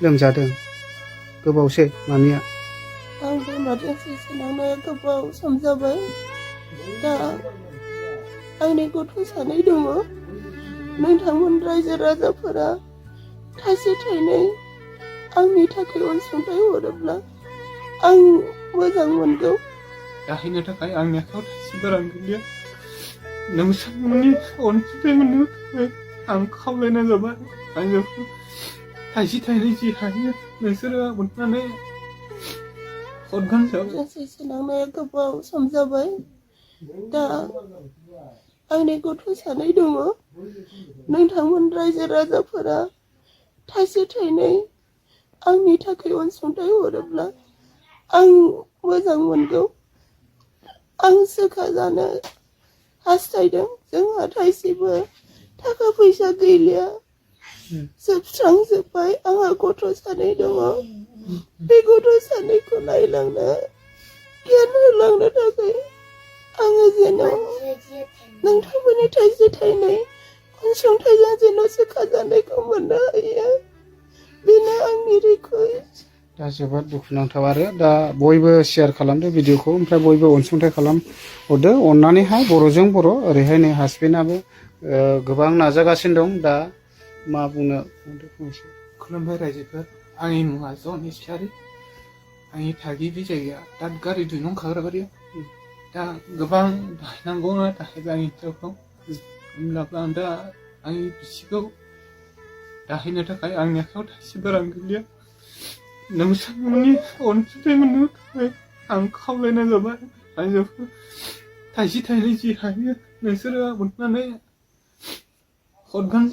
लोमजादों गोबावसै मामिया आं बेमारजोंसो सोनांनाया गोबाव सम जाबाय दा आंनि गथ' सानै दङ नोंथांमोन रायजो राजाफोरा थाइसे थाइनै आंनि थाखाय अनसुंथाइ हरोब्ला आं मोजां मोनगौ दाहैनो थाखाय आंनि आखायाव थाइसेबो रां गैलिया नोंथांमोननि अनसुंथाइ मोननो थाखाय आं खावलायनाय जाबाय रायजोखौ थाइसे थाइनै जि हायो नोंसोरो अननानै हरगोन जोंसो सोनांनाया गोबाव सम जाबाय दा आंनि गथ' सानै दङ नोंथांमोन रायजो राजाफोरा थाइसे थाइनै आंनि थाखाय अनसुंथाइ हरोब्ला आं मोजां मोनगौ आं सोखा जानो हास्थायदों जोंहा थाइसेबो थाखा फैसा गैलिया जोबस्रांजोब्बाय आंहा गथ' सानै दङ बे गथ' सानैखौ नायलांनो गियान होलांनो थाखाय आङो जेन' नोंथांमोननि थाइसे थाइनै अनसुंथाइजों जेन' सोखा जानायखौ मोननो हायो बेनो आंनि रिकुवेस्ट दा जोबोद दुखुनांथाव आरो दा बयबो शेयार खालामदो भिडिअखौ ओमफ्राय बयबो अनसुंथाइ खालामहरदो अननानैहाय बर'जों बर' ओरैहाय नै हासबेन्डआबो गोबां नाजागासिनो दं दा मा बुंनो फंसे खुलुमबाय रायजोफोर आंनि मुङा जन इस्लारि आंनि थागिबि जायगाया दादगारि 2 नं खाग्राबारियाव दा गोबां बाहायनांगौआ थाहैबाय आंनि हिनजावखौ होमब्लाबो आं दा आंनि बिसिखौ दाहैनो थाखाय आंनि आखायाव थाइसेबो रां गैलिया नोंथांमोननि अनसुंथाइ मोननो थाखाय आं खावलायनाय जाबाय रायजोखौ थाइसे थाइनै जि हायो नोंसोरो अननानै हरगोन